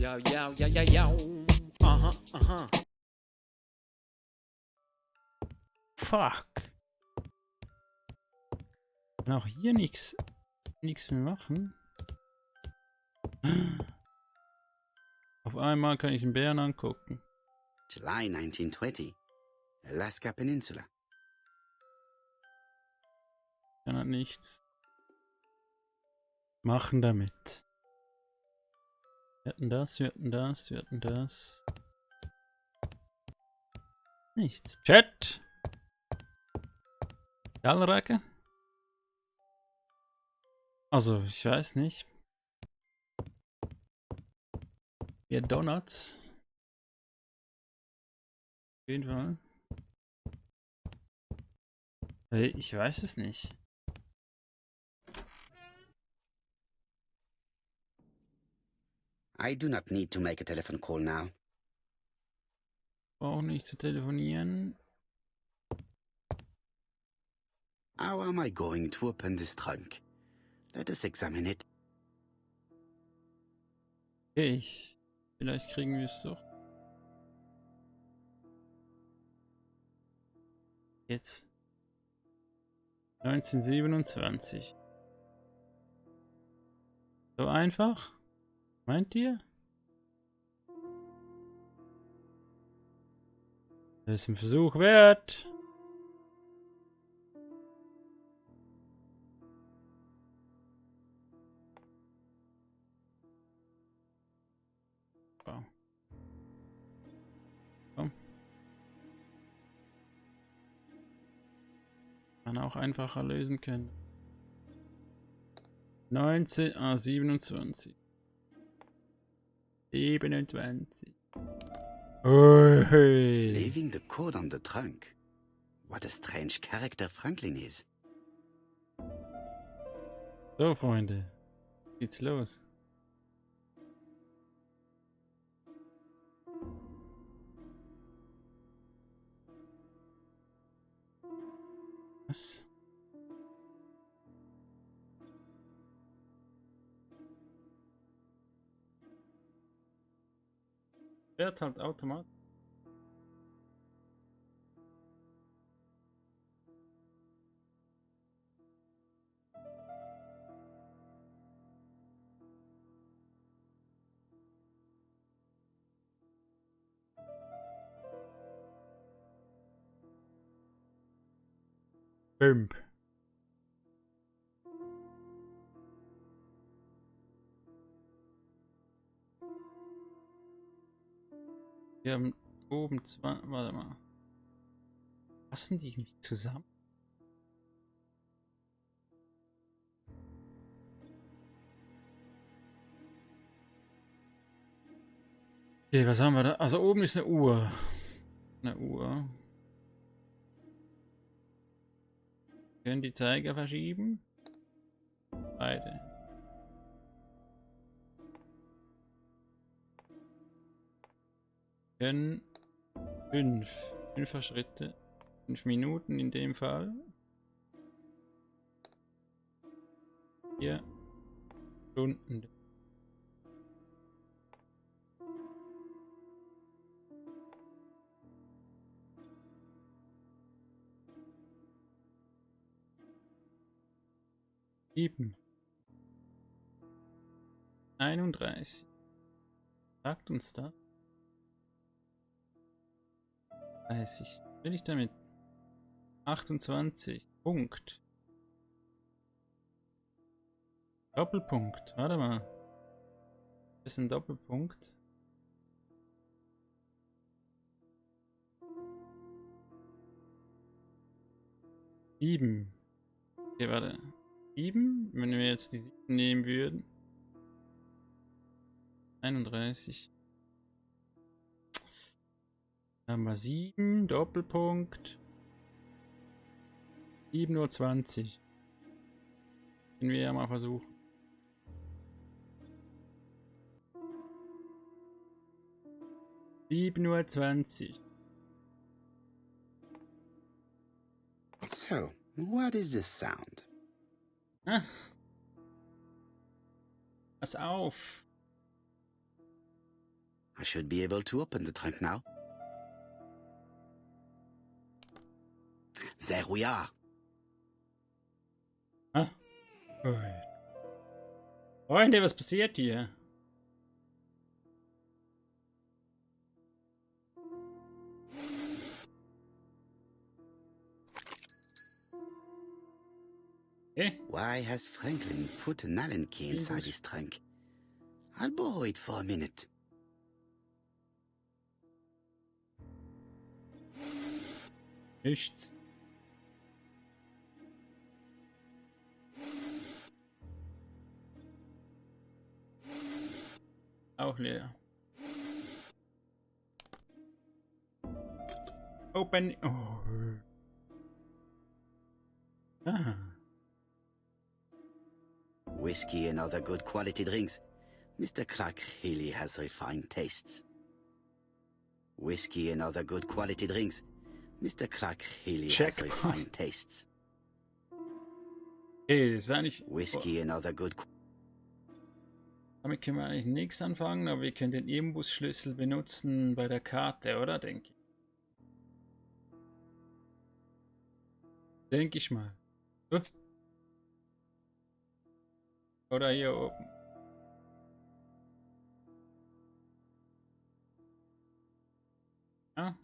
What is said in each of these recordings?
yo, yo, yo, yo, yo. Aha, aha. Fuck. Kann auch hier nichts mehr machen. Auf einmal kann ich den Bären angucken. July 1920. Alaska Peninsula. Kann halt nichts machen damit. Wir hatten das, wir hatten das, wir hatten das. Nichts. Chat! Galleracke? Also, ich weiß nicht. Ja, Donuts. Auf jeden Fall. Ich weiß es nicht. I do not need to make a telephone call now. Brauche nicht zu telefonieren. How am I going to open this trunk? Let us examine it. Okay, vielleicht kriegen wir es doch. Jetzt. 1927. So einfach? Meint ihr? Das ist ein Versuch wert. Wow. Komm. Man auch einfacher lösen können. 27. 27. Oi. Leaving the code on the trunk. What a strange character Franklin is. So, Freunde. Geht's los. Was? Fährt halt automatisch. Boom. Wir haben oben zwei. Warte mal. Passen die nicht zusammen? Okay, was haben wir da? Also oben ist eine Uhr. Eine Uhr. Können die Zeiger verschieben? Beide. Können 5 Schritte. 5 Minuten in dem Fall. 4 Stunden. Sieben. 31. Sagt uns das? 30. Will ich damit? 28. Punkt. Doppelpunkt. Warte mal. Das ist ein Doppelpunkt. Sieben. Okay, warte. 7, wenn wir jetzt die 7 nehmen würden. 31. Dann haben wir 7, Doppelpunkt. 7:20 Uhr. Können wir ja mal versuchen. $7:20 Uhr. So, what is this sound? Ah. Pass auf. I should be able to open the trunk now. There we are. Ah. Gut. Freunde, was passiert hier? Okay. Why has Franklin put an Allen key inside his trunk? I'll borrow it for a minute. Nichts. Auch leer. Open. Oh. Ah. Whiskey and other good quality drinks. Mr. Clark really has refined tastes. Whiskey and other good quality drinks. Mr. Clark really has Check. refined tastes. Okay, das ist eigentlich. Whiskey and other good. Damit können wir eigentlich nichts anfangen, aber wir können den Imbusschlüssel benutzen bei der Karte, oder? Denke ich. Denke ich mal. Oder hier oben. Ja.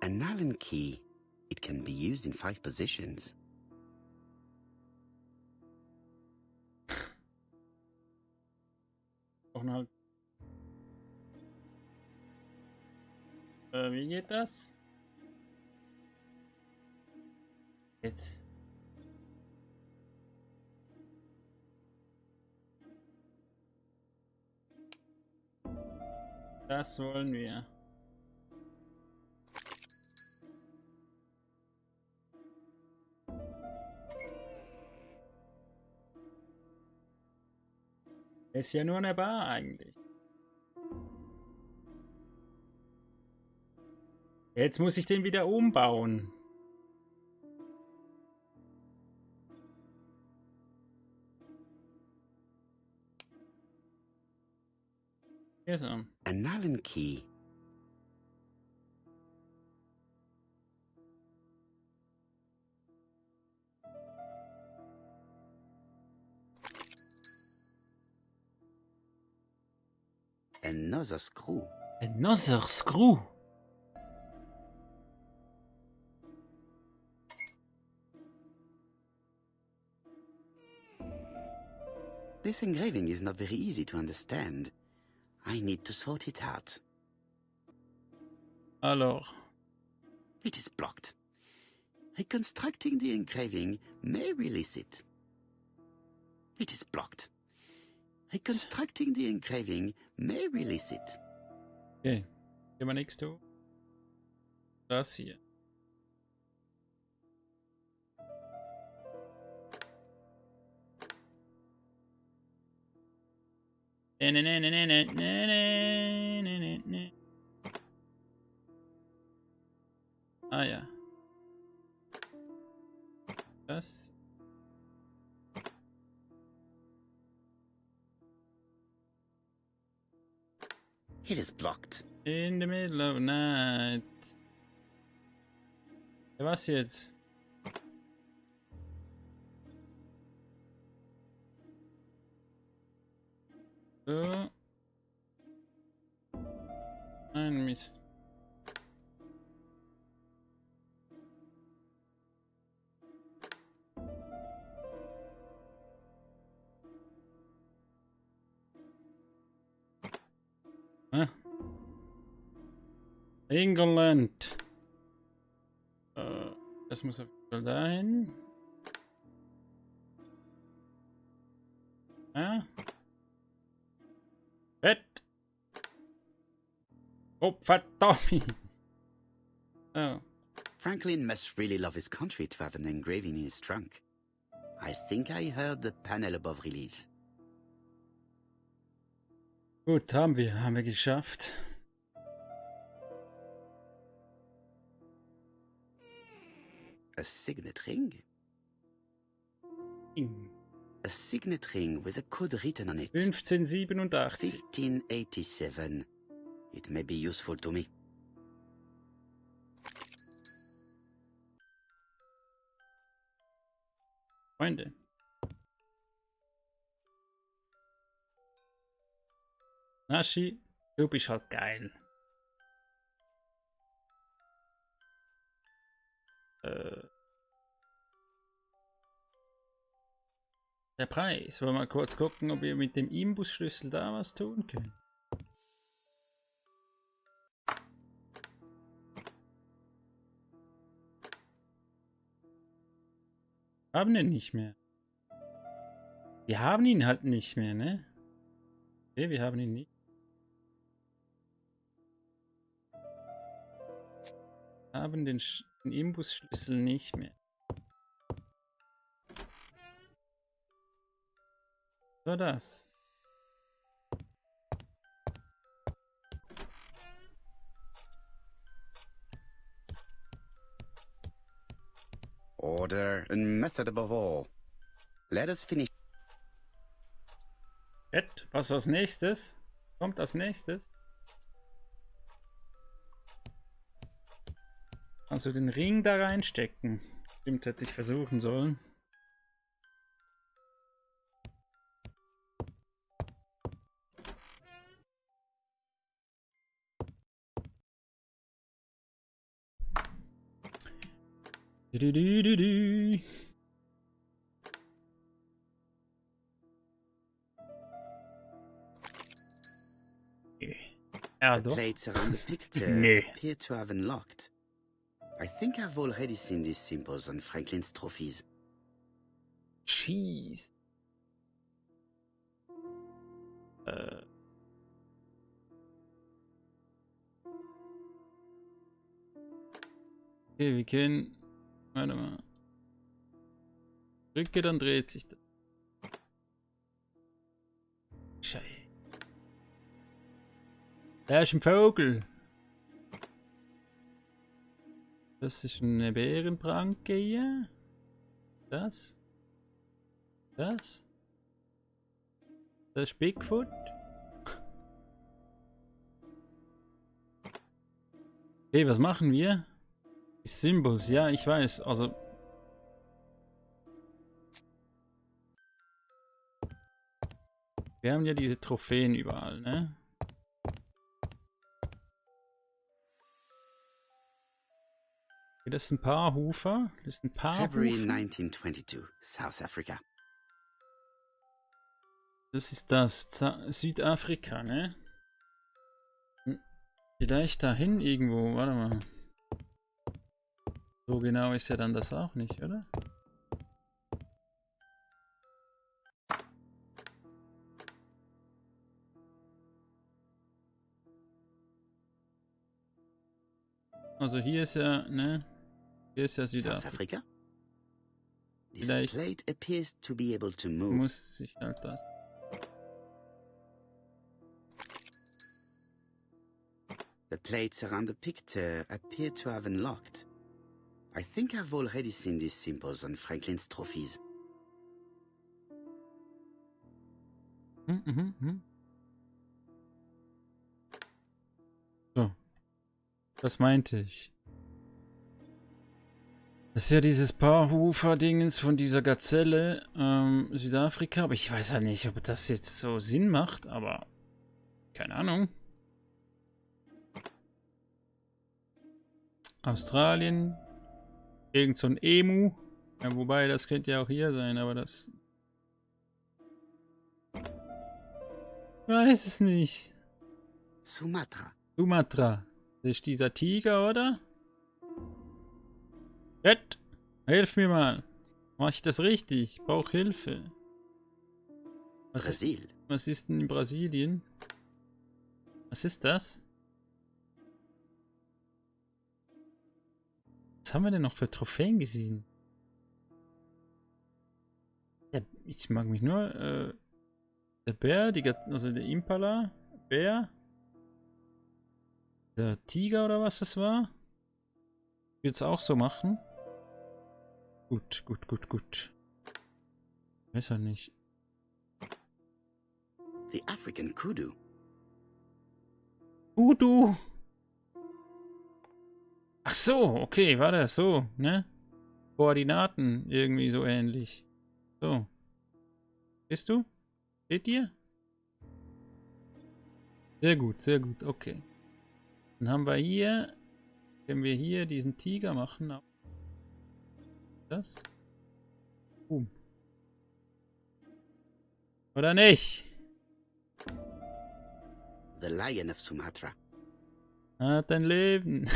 An Allen key. It can be used in 5 positions. Auch noch. Wie geht das? Jetzt. Das wollen wir. Ist ja nur eine Bar eigentlich. Jetzt muss ich den wieder umbauen. Hier so. An Allen key. Another screw. Another screw. This engraving is not very easy to understand. I need to sort it out. Alors. It is blocked. Reconstructing the engraving may release it. It is blocked. Reconstructing the engraving may release it. Okay. Gehen wir nichts tun. Das hier. Ne, ne, ne, ne, ne, ne, ne, ne, ne, ne. Ah ja. Das. It is blocked. In the middle of night. Ja, was jetzt? So. Ein Mist. Ah. England. Das muss auf jeden Fall dahin. Ah. Fett. Oh, verdammt. Oh. Franklin must really love his country to have an engraving in his trunk. I think I heard the panel above release. Gut, haben wir geschafft. A signet ring? A signet ring with a code written on it. 1587. 1587. It may be useful to me. Freunde. Nashi, du bist halt geil. Der Preis. Wollen wir mal kurz gucken, ob wir mit dem Imbusschlüssel da was tun können. Haben ihn nicht mehr. Wir haben ihn halt nicht mehr, ne? Okay, wir haben ihn nicht. Haben den Imbusschlüssel nicht mehr. So das. Order and method above all. Let us finish. Was als nächstes? Kommt als nächstes? Also den Ring da reinstecken. Stimmt, hätte ich versuchen sollen. Du. Ja, The doch. plates around the picture Nee. appear to have unlocked. I think I've already seen these symbols on Franklin's trophies. Jeez. Okay, wir können... Warte mal. Drücke, dann dreht sich das. Scheiße. Da ist ein Vogel. Das ist eine Bärenpranke hier. Das. Das. Das ist Bigfoot. Okay, was machen wir? Die Symbols, ja, ich weiß, also... Wir haben ja diese Trophäen überall, ne? Okay, das sind ein paar Hufer. Das sind ein paar February Hufer. 1922, South Africa. Das ist das Südafrika, ne? Vielleicht dahin irgendwo, warte mal. So genau ist ja dann das auch nicht, oder? Also hier ist ja, ne? Hier ist ja South Südafrika. Africa? This Vielleicht plate appears to be able to move. muss sich halt das... The plates around the picture appear to have unlocked. I think I've already seen these symbols on Franklin's trophies. So. Das meinte ich. Das ist ja dieses Paarhufer-Dingens von dieser Gazelle, Südafrika, aber ich weiß halt nicht, ob das jetzt so Sinn macht, aber keine Ahnung. Australien, irgend so ein Emu, ja, wobei das könnte ja auch hier sein, aber das... Ich weiß es nicht. Sumatra. Sumatra, das ist dieser Tiger, oder? Ed, hilf mir mal. Mach ich das richtig? Ich brauche Hilfe. Brasil. Was ist denn in Brasilien? Was ist das? Was haben wir denn noch für Trophäen gesehen? Ja, ich mag mich nur... der Bär, also der Impala, Bär. Der Tiger oder was das war? Ich würde es auch so machen. Gut, gut, gut, gut. Weiß er nicht. The African kudu. Udu! Ach so, okay, war das so, ne? Koordinaten irgendwie so ähnlich. So. Siehst du? Seht ihr? Sehr gut, okay. Dann haben wir hier, können wir hier diesen Tiger machen. Das? Oder nicht? The lion of Sumatra. Hat ein Leben.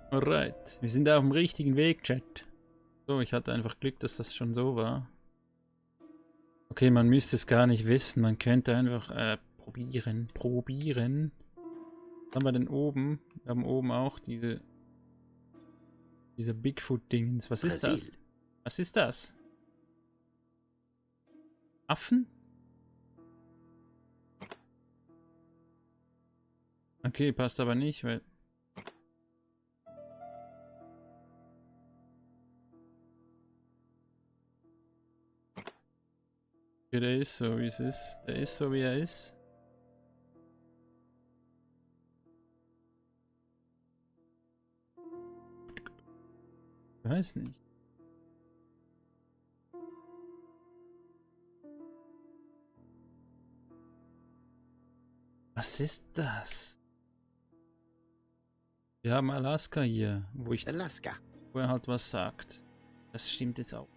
Alright. Wir sind auf dem richtigen Weg, Chat. So, ich hatte einfach Glück, dass das schon so war. Okay, man müsste es gar nicht wissen. Man könnte einfach probieren. Was haben wir denn oben? Wir haben oben auch diese Bigfoot-Dingens. Was ist das? Brasil. Was ist das? Affen? Okay, passt aber nicht, weil... Okay, der ist so, wie es ist. Der ist so, wie er ist. Ich weiß nicht. Was ist das? Wir haben Alaska hier, wo Alaska. er halt was sagt. Das stimmt jetzt auch.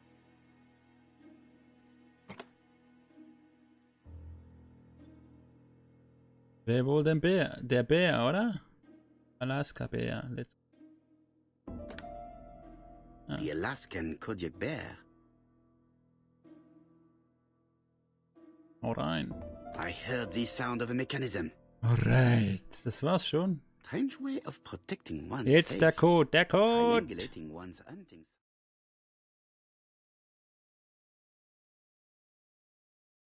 Wer wohl den Bär? Der Bär, oder? Alaska-Bär. Let's The Alaskan Kodiak bear. Hau rein. I heard the sound of a mechanism. Alright. Das war's schon. Strange way of protecting one's Jetzt der Code, der Code! triangulating one's hunting.